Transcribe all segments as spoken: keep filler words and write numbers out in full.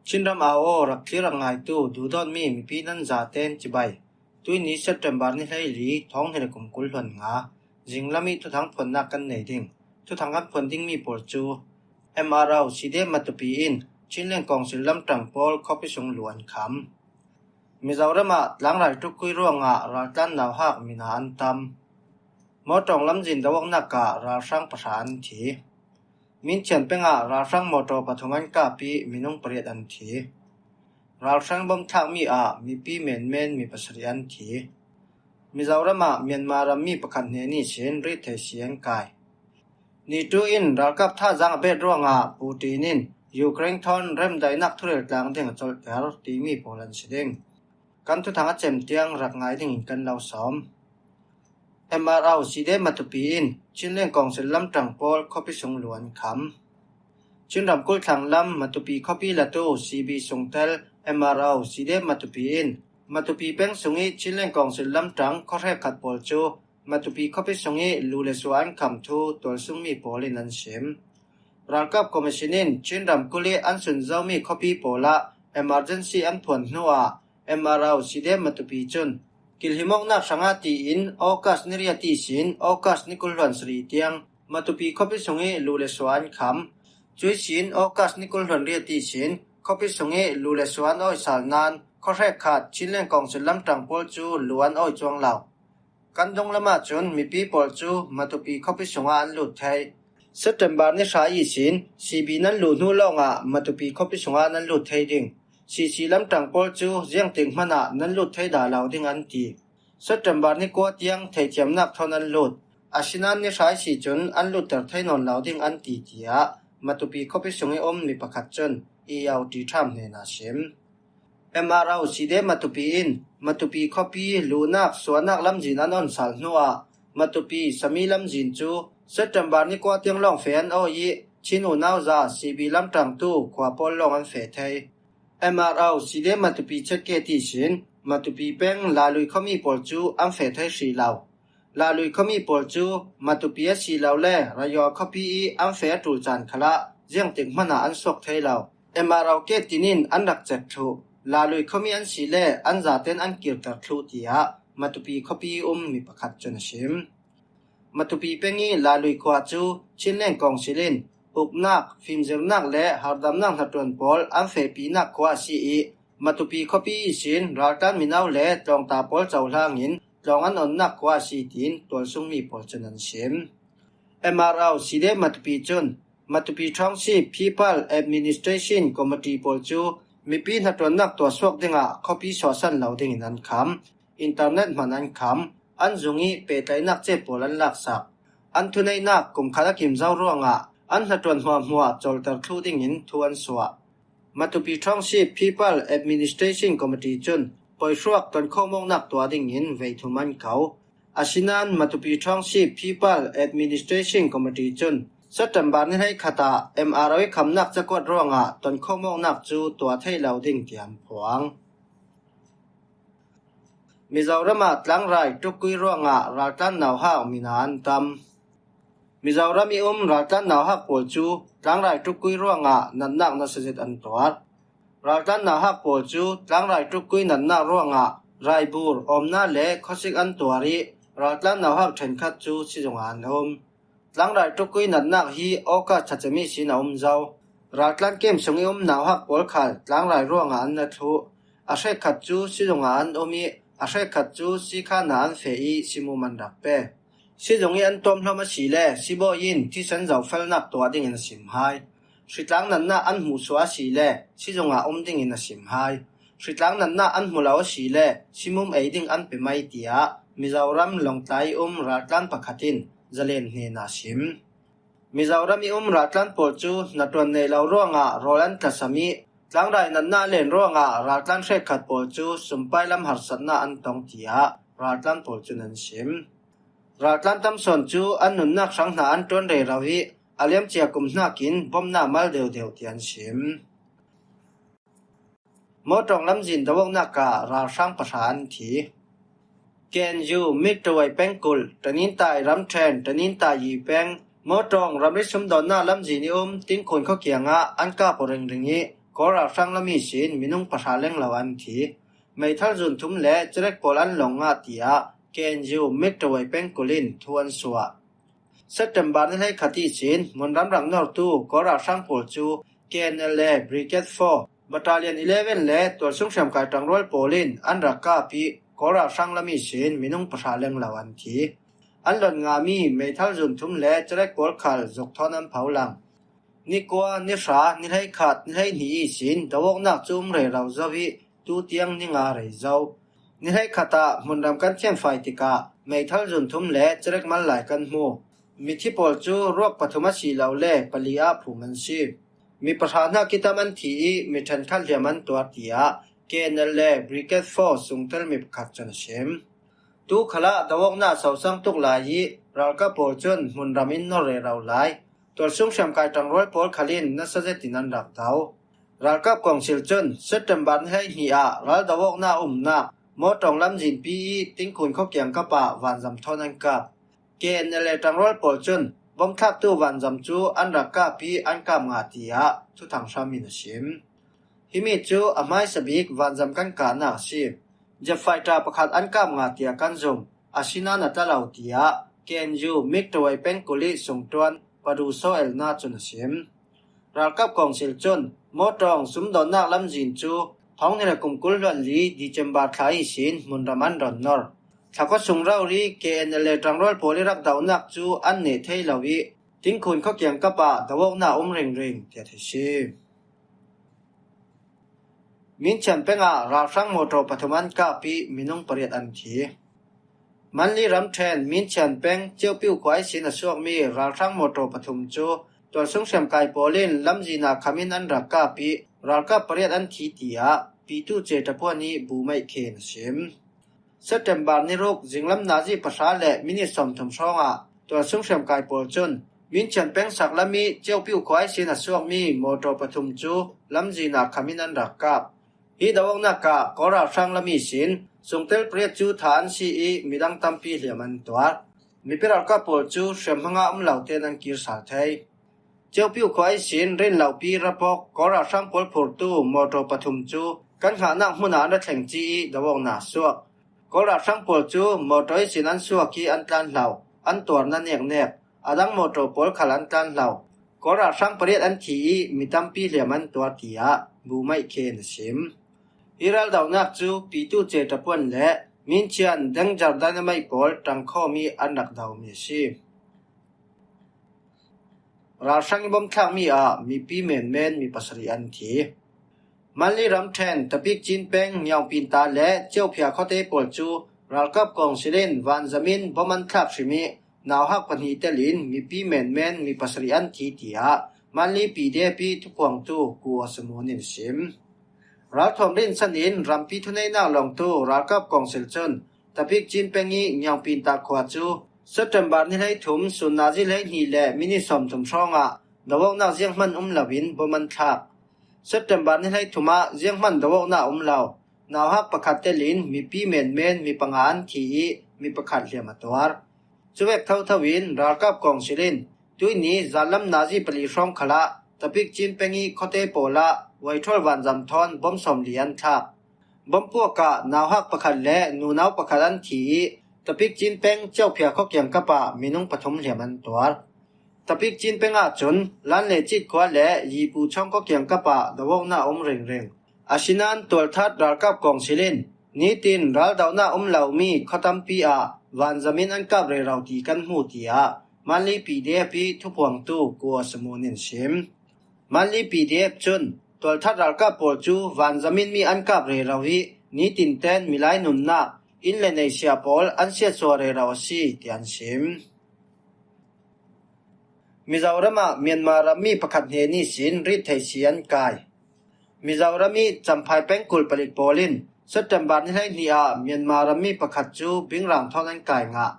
Chinram au aw rak thlir rak ngaitu duhdawtmi mipi nan zaten cibai. Tuini September ni hleili thawng hnih le kum kul hluan nga zinglam ih thuthang phuannak kan nei ding. Thuthang kan phuan dingmi pawl cu M R O C D M Matupi in Chinland Council lamṭang pawl khuapi sung luh an kham. Mizoram ah tlangrai ṭukkui ruangah raltlan nauhak mina an tam. Mawṭawng lamzin do awknak ah ralhrang pahra an thi. Minchian peng ah ralhrang mawṭaw pathum an kap ih minung pariat an thi. Ralhrang bom thlakmi ah mipi menmen mi pasarih an thi. Mizoram ah Myanmar rammi pakhat hnen ihsin rit thei si an kai. Nitu in ralkap thazaang a bet ruangah Putin in Ukraine thawn remdaihnak thurel tlang ding a colhter timi pawl an si ding. Kan thuthang a cem tiang rak ngai dingin kan lo sawm. M R O C D M Matupi in Chinland Council lamṭang pawl khuapi sung luh an kham. Chin ramkulh thlang lam Matupi khuapi latu C B sungtel M R O C D M Matupi in Matupi peng sung ih Chinland Council lamṭang khuahrekkhat pawl cu Matupi khuapi sung ih lu le sua an kham thu tualsungmi pawl in an sim. Ralkap Commission in Chin ramkulh ih an sun zomi khuapi pawl ah emergency an phuan hnuah M R O C D M Matupi cun kilhimawknak hrangah tiin August ni riat ihsin August ni kul hluan sarih tiang Matupi khuapi sung ih lu le sua an kham. Cuihsin August ni kul hluan riat ihsin khuapi sung ih lu le sua an awi sal nain khuahrekkhat Chinland Council lamṭang pawl cu lu an awi cuang lo. Kan dunglam ahcun mipi pawl cu Matupi khuapi sungah an lut thei. September ni hra ihsin C B nan luh hnu lawngah Matupi khuapi sungah nan lut thei ding. C C lamṭang pawl cu ziangtik hmanah nan lut thei dah lo ding an ti. September ni kua tiang theithiamnak thawn an lut. Asinain ni hra ihsi cun an lutter thei nawn lo ding an ti, tiah Matupi khuapi sung ih um mi pakhat cun A O T Tham hnenah a sim. M R O C D M Matupi in Matupi khuapi luhnak suahnak lamzin an on sal hnuah Matupi Sami lamzin cu September ni kua tiang lawng feh an awi ih Chin unau za C B lamṭangtu khua pawl lawng an feh thei. M R O C D M Matupi check gate ihsin Matupi peng Lalui khuami pawl cu an feh thei hrih lo. Lalui khuami pawl cu Matupi asilole Rayaw khuapi ih an feh a ṭul caan khalah ziangtik hmanah an suak thei lo. M R O gate tin in an rak cek thluh. Lalui khuami an si le an zaten an kirter thluh, tiah Matupi khuapi ih um mi pakhat cun a sim. Matupi peng ih Lalui khua cu Chinland Council in uknak, fimzirnak le harhdamnak hnaṭuan pawl an fehpinak khua a si ih Matupi khuapi ihsin raltlan mino le tlawngta pawl cohlang in tlawng an onnak khua a si, tiin tualsungmi pawl cun an sim. M R O C D M Matupi cun Matupi Township People Administration Committee pawl cu mipi hnaṭuannak tuahsuak dingah khuapi suahsan lo dingin an kham. Internet hman an kham. An zung ih pehtlaihnak cep pawl an laksak. An thuneihnak kum khat a kim zo ruangah an hnaṭuan hmuahhmuah cawlter thluh dingin thu an suah. Matupi Township People Administration Committee cun poihruak tonkhawm awknak tuah dingin veithum an ko. Asinain Matupi Township People Administration Committee cun September ni hleikhat ah M R O ih khamnak cakuat ruangah tonkhawm awknak cu tuah thei lo ding tiah an phuang. Mizoram ah tlangrai ṭukkui ruangah raltlan nauhak mina an tam. Mizoram ih um raltlan nauhak pawl cu tlangrai ṭukkui ruangah natnak nasa zet an tuar. Raltlan nauhak pawl cu tlangrai ṭukkui natnak ruangah raibur, awmna le khuasik an tuar ih raltlan nauhak ṭhenkhat cu sizung ah an um. Tlangrai ṭukkui natnak hi August thla cem ihsin a um zo. Raltlan kem sung ih um nauhak pawl khal tlangrai ruangah an na thluh. A hrekkhat cu sizung ah an um ih a hrekkhat cu sikhan ah an feh ih simum an rak pe. Sizung ih an tuamhlawm asile sibawi in thisen zohfelnak tuah dingin a sim hai. Hritlang natnak an hmuhsuah asile sizung ah um dingin a sim hai. Hritlang natnak an hmu lo asile simum ei ding an pe mai, tiah Mizoram Lawngtlai ih um raltlan pakhat in Zalen hnenah a sim. Mizoram ih um raltlan pawl cu hnaṭuan neih lo ruangah rawl an tlasam ih tlangrai natnak len ruangah raltlan hrekkhat pawl cu sumpai lam harsatnak an tong, tiah raltlan pawl cun an sim. Raltlan tam sawn cu an nunnak hrang hna an ṭuan rero ih a liamcia kum hnakin bomnak mal deuhdeuh tiah an sim. Mawṭawng lamzin do awknak ah ralhrang pahra an thi. K N U Miktawai pengkulh, Tanintai ramṭhen, Tanintai yi peng, Mawṭawng ramri sumdawnnak lamzin ih um Tinkhun khua kiangah an kap aw ringring ih Kawl ralhrang lam ihsin minung pahra lenglo an thi. Meithal zun thum le cherek pawl an lawng ngah, tiah K N U Miktawai pengkul in thu an suah. September ni hleikhat ihsin hmunram rak nortu Kawl ralhrang pawl cu K N L A Brigade four, Battalion eleven le tualsung hriamkai ṭangrual pawl in an rak kap ih Kawl ralhrang lam ihsin minung pahra lenglo an thi. An lawng ngahmi meithal zun thum le cherek pawl khal zuk thawn an pho lang. Ni kua, ni hra, ni hleikhat, ni hleihnih ihsin do awknak cu um rero zo ih tu tiang ni nga rei zo. Ni hleikhat ah hmunram kan thianfai tikah meithal zun thum le cherek mal lai kan hmu. Mithi pawl cu ruak pathum a si lo le pali ah phum an si. Mi pahra hnak kitam an thi ih mi ṭhenkhat hliam an tuar, tiah K N L A Brigade four sungtel mi pakhat cun a sim. Tu khalah do awknak sosang tuk lai ih ralkap pawl cun hmunram in nor rero lai. Tualsung hriamkai ṭangrual pawl khal in nasa zetin an rak do. Ralkap kawngsil cun September ni hleihnih ah ral do awknak umnak Mawṭawng lamzinpi ih Tingkhun khua kiangkap ah vanzam thawn an kap. K N L A ṭangrual pawl cun bomthlaktu vanzam cu an rak kap ih an kap ngah, tiah Thuthang Hram in a sim. Himi cu a hmaisa bik vanzam kan kahnak a si. Jet fighter pakhat an kap ngah tiah kan zumh, asinain a tla lo, tiah K N U Miktawai pengkul ih sungṭuan Padu Saw Elna cun a sim. Ralkap kawngsil cun Mawṭawng sumdawnnak lamzin cu thawng hnih le kum kul hluan li December thla ihsin hmunram an ron nor. Thlakua sung rori K N L A ṭangrual pawl ih rak dohnak cu an neh thei lo ih Tingkhun khua kiangkap ah do awknak um ringring, tiah theih si. Minchian peng ah ralhrang mawṭaw pathum an kap ih minung pariat an thi. Manli ramṭhen Minchian peng Ceupiu khua ihsin a suakmi ralhrang mawṭaw pathum cu tualsung hriamkai pawl in lamzin ah kham in an rak kap ih ralkap pariat an thi, tiah Pitu Ce Ṭapuan ih Bumaih Khe in a sim. September ni ruk zinglam nazi pahra le minit sawmthum hrawngah tualsung hriamkai pawl cun Minchian peng sak lam ih Ceupiu khua ihsin a suakmi mawṭaw pathum cu lamzin ah kham in an rak kap. Hi do awknak ah Kawl ralhrang lam ihsin sungtel pariat cu thah an si ih midang tampi hliam an tuar. Mipi ralkap pawl cu hriamhma ngah um lo tein an kir sal thei. Ceupiu khua ihsin rinlopi rapawk Kawl ralhrang pawl phurtu mawṭaw pathum cu kan hngahnak hmun ah an ra thleng ci ih do awknak a suak. Kawl ralhrang pawl cu mawṭaw ihsin an suak ih an tlan hlo, an tuarnak neknek. A dang mawṭaw pawl khal an tlan hlo. Kawl ralhrang pariat an thi ih mi tampi hliam an tuar, tiah Bumaih Khe in a sim. Hi raldohnak cu Pitu Ce Ṭapuan le Minchian Danger Dynamite pawl ṭangkhawm ih an rak domi a si. Ralhrang ih bomthlakmi ah mipi menmen mi pasarih an thi. Manli ramṭhen Tapik Cin peng Ngiaungpinta le Ciophia khuate pawl cu ralkap kawngsil in vanzam in bom an thlak hrim ih nauhak pahnih telin mipi menmen mi pasarih an thi, tiah Manli P D F ih thuphuangtu Ku Aw Sa Mun in a sim. Ralthuam rinsan in rampi thuneihnak lawngtu ralkap kawngsil cun Tapik Cin peng ih Ngiaungpinta khua cu September ni hleithum sun nazi hleihnih le minit sawmthum hrawngah do awknak zianghman um loin bom an thlak. September ni hleithum ah zianghman do awknak um lo. Nauhak pakhat telin mipi menmen mi panga an thi ih mi pakhat hliam a tuar. Cuvek thotho in ralkap kawngsil in tuihni zanlam nazi pali hrawng khalah Tapik Cin peng ih khuate pawl ah Waithrawl vanzam thawn bom sawmli an thlak. Bom puak ah nauhak pakhat le nunau pakhat an thi ih Tapik Cin peng Ciophia khua kiangkap ah minung pathum hliam an tuar. Tapik Cin peng ahcun Lan le Cit khua le Yipu Chawng khua kiangkap ah do awknak a um ringring. Asinain tualthat ralkap kawngsil in nitin raldohnak um lomi khua tampi ah vanzam in an kap rero ti kan hmu, tiah Manli P D F ih thuphuangtu Ku Aw Sa Mun in sim. Manli P D F cun tualthat ralkap pawl cu vanzam in mi an kap rero ih nitin ten milai nunnak, inn le neihsiah pawl an siatsuah rero a si, tiah an sim. Mizoram ah Myanmar rammi pakhat hnen ihsin rit theih si an kai. Mizoram ih Champhai pengkul palik pawl in September ni hleihnih ah Myanmar rammi pakhat cu bingrang thawn an kai ngah.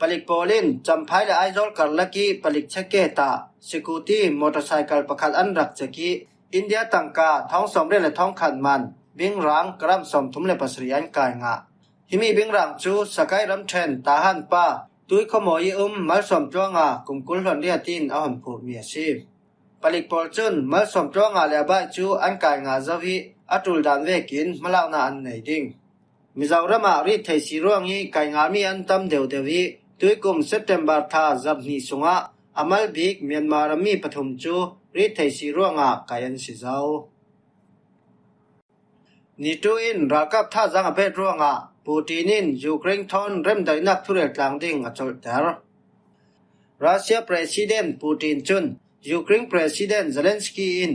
Palik pawl in Champhai le Aizawl karlak ih palik checkgate ah scooty motorcycle pakhat an rak cek ih India tangka thawng sawmriat le thawngkhat man bingrang gram sawmthum le pasarih an kai ngah. Himi bingrang cu Sakai ramṭhen Tahan pa Tui khuamawi ih um Malsawm tluanga kum kul hluan riat in a hon phurhmi a si. Palik pawl cun malsawm tluanga le a baih cu an kai ngah zo ih a ṭul dan vekin hmalakna an nei ding. Mizoram ah rit thei si ruang ih kai ngahmi an tam deuhdeuh ih tuikum September thla zarh hnih sungah a mal bik Myanmar rammi pathum cu rit thei si ruangah kai an si zo. NATO in ralkap thazaang a bet ruangah Putin in Ukraine thawn remdaihnak thurel tlang ding a colhter. Russia President Putin cun Ukraine President Zelensky in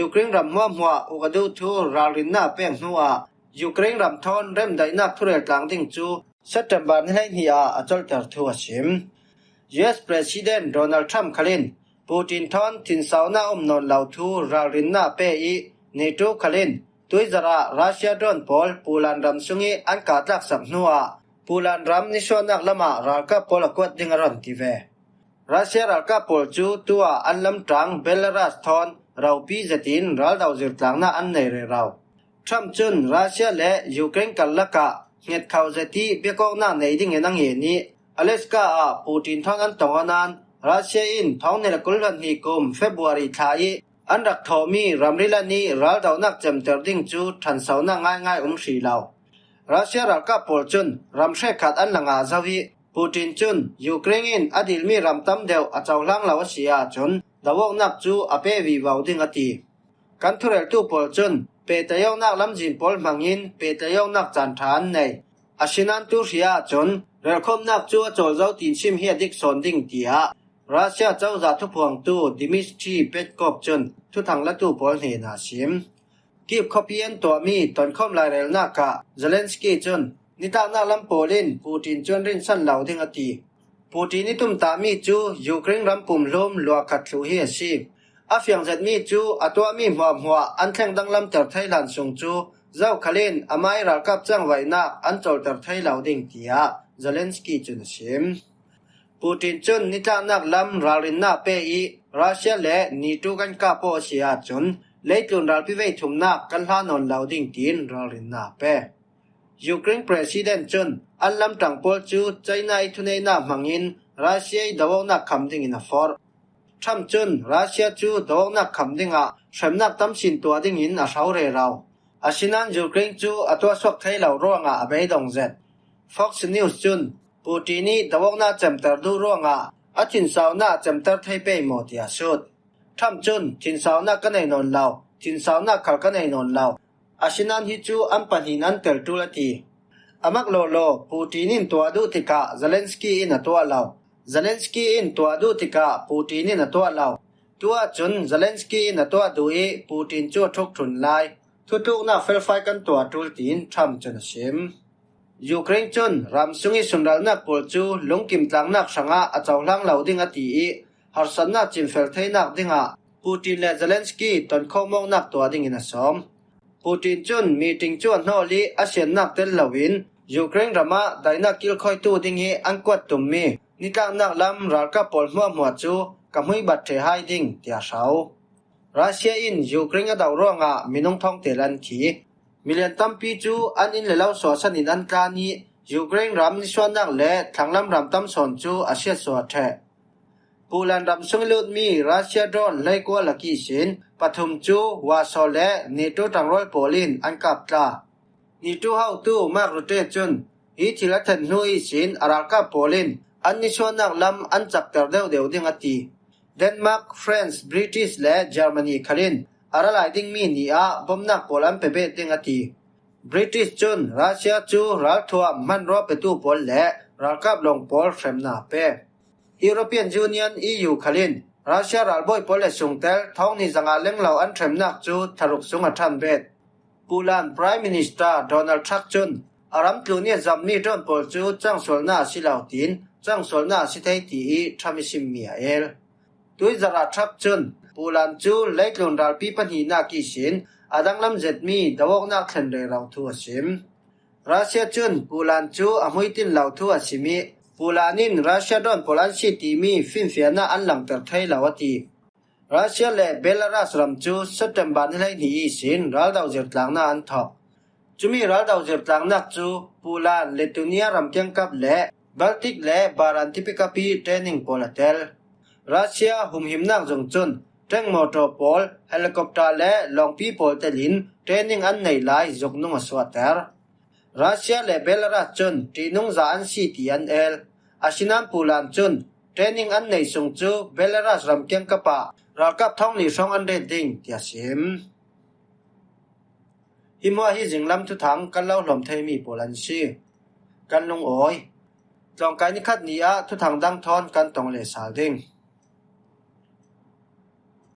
Ukraine ram hmuahhmuah uk a duh thu ralrinnak pek hnuah Ukraine ram thawn remdaihnak thurel tlang ding cu September ni hleihnih ah a colhter thu a sim. U S President Donald Trump khal in Putin thawn thinsaunak um nawn lo thu ralrinnak pe ih NATO khal in tuizarh ah Russia drone pawl Poland ram sungih an kah tlaksak hnuah Poland ram nisuahnak lamah ralkap pawl a kuat ding a run ti ve. Russia ralkap pawl cu tuah an lamṭang Belarus thawn ropi zetin raldo zirtlangnak an nei rero. Trump cun Russia le Ukraine karlak ah hngetkho zet ih biakawknak nei dingin a ngen ih Alaska ah Putin thawn an tong aw nain Russia in thawng hnih le kul hluan hnih kum February thla ih an rak thawhmi ramri lan ih raldonak cemter ding cu ṭhansonak ngaingai um hrih lo. Russia ralkap pawl cun ram hrekkhat an la ngah zo ih Putin cun Ukraine in a dilmi ram tam deuh a cohlang lo a si ahcun doawknak cu a pe vivo ding a ti. Kan thureltu pawl cun pehtlaihawknak lamzin pawl hmangin pehtlaihawknak caan ṭha an nei. Asinain tu hri ahcun relkhawmnak cu a cawl zo tinsim hi a dik sawn ding, tiah Russia cozah thuphuangtu Dmitry Peskov cun thuthang latu pawl hnenah a sim. Kyiv khuapi an tuahmi tonkhawm lairelnak ah Zelensky cun nitlaknak lam pawl in Putin cu an rinsan lo ding a ti. Putin ih tumtahmi cu Ukraine ram pumhlum luakhat thluh hi a si. A fiang zetmi cu a tuahmi hmuahhmuah an thleng danglamter thei hlan sung cu zokhal in amah ih ralkap cangvaihnak an colter thei lo ding, tiah Zelensky cun a sim. Putin cun nitlaknak lam ralrinnak pe ih Russia le NATO kan kah paw a si ahcun leitlun ralpi vei thumnak kan hla nawn lo ding tiin ralrinnak pe. Ukraine President cun an lamṭang pawl cu China ih thuneihnak hmangin Russia ih doawknak kham dingin a forh. Trump cun Russia cu doawknak kham dingah hremnak tamsin tuah dingin a hro rero. Asinain Ukraine cu a tuahsuak thei lo ruangah a beidong zet. Fox News cun Putin ih doawknak cemter duh ruangah a thinsaunak a cemter thei pei maw tiah a sut. Trump cun thinsaunak ka nei nawn lo, thinsaunak khal ka nei nawn lo. Asinain hi cu an pahnih in an tel ṭul a ti. A mak lawlaw Putin in tuah duh tikah Zelensky in a tuah lo. Zelensky in tuah duh tikah Putin in a tuah lo. Tu ahcun Zelensky in a tuah duh ih Putin cu a ṭhuk ṭhun lai. Thutluknak felfai kan tuah ṭul tiin Trump cun a sim. Ukraine cun ram sung ih sunralnak pawl cu lungkim tlangnak hrangah a cohlang lo ding a ti ih harsatnak cimfel theinak dingah Putin le Zelensky tonkhawm awknak tuah dingin a sawm. Putin cun meeting cu a hnawl ih a siannak tel loin Ukraine ramah daihnak kilkhawitu dingih an kuat tummi nitlaknak lam ralkap pawl hmuahhmuah cu ka hmuibat ṭheh hai ding, tiah a hro. Russia in Ukraine a do ruangah minung thawngte an thi. Milian tampi cu an inn le lo suahsan in an tlan ih Ukraine ram nisuahnak le thlanglam ram tam sawn cu a siatsuah ṭheh. Poland ram sung ih lutmi Russia drone hleikual lak ihsin pathum cu Warsaw le NATO ṭangrual pawl in an kap tla. NATO hotu Mark Rutte cun hi thil a then hnu ihsin a ralkap pawl in an nisuahnak lam an cakter deuhdeuh ding a ti. Denmark, France, British le Germany khal in a ra lai dingmi ni ah bomnak pawl an pe bet ding a ti. British cun Russia cu ralthuam hmanrua petu pawl le ralkap lawng pawl hremnak a pe. European Union, E U khal in Russia ralbawi pawl le sungtel thawng hnih zanga lenglo an hremnak cu tharuk sung a ṭhan bet. Poland Prime Minister Donald Trump cun a ram tlun ih a zammi drone pawl cu cangsualnak a si lo tiin cangsualnak a si thei ti ih Trump ih simmi a el. Tuizarh ah Trump cun Poland cu leitlun ralpi pahnihnak ihsin a danglam zetmi doawknak thlen rero thu a sim. Russia cun Poland cu a hmuitin lo thu a sim ih Poland in Russia drone pawl an si timi finfiannak an langter thei lo a ti. Russia le Belarus ram cu September ni hleihnih ihsin raldo zirtlangnak an thawk. Cumi raldo zirtlangnak cu Poland, Lithuania ram kiangkap le Baltic le Baran tipi kap ih training pawl a tel. Russia humhimnak zung cun tank motor pawl, helicopter le lawngpi pawl telin training an neih lai zuk nung a suahter. Russia le Belarus cun ṭihnungza an si ti an el. Asinain Poland cun training an neih sung cu Belarus ram kiangkap ah ralkap thong li hrawng an ret ding tiah sim. Hi hmuah hi zinglam thuthang kan lo hlawm theimi pawl an si. Kan lungawi. Tlawngkai nikhat ni ah thuthang dang thawn kan tong leh sal ding.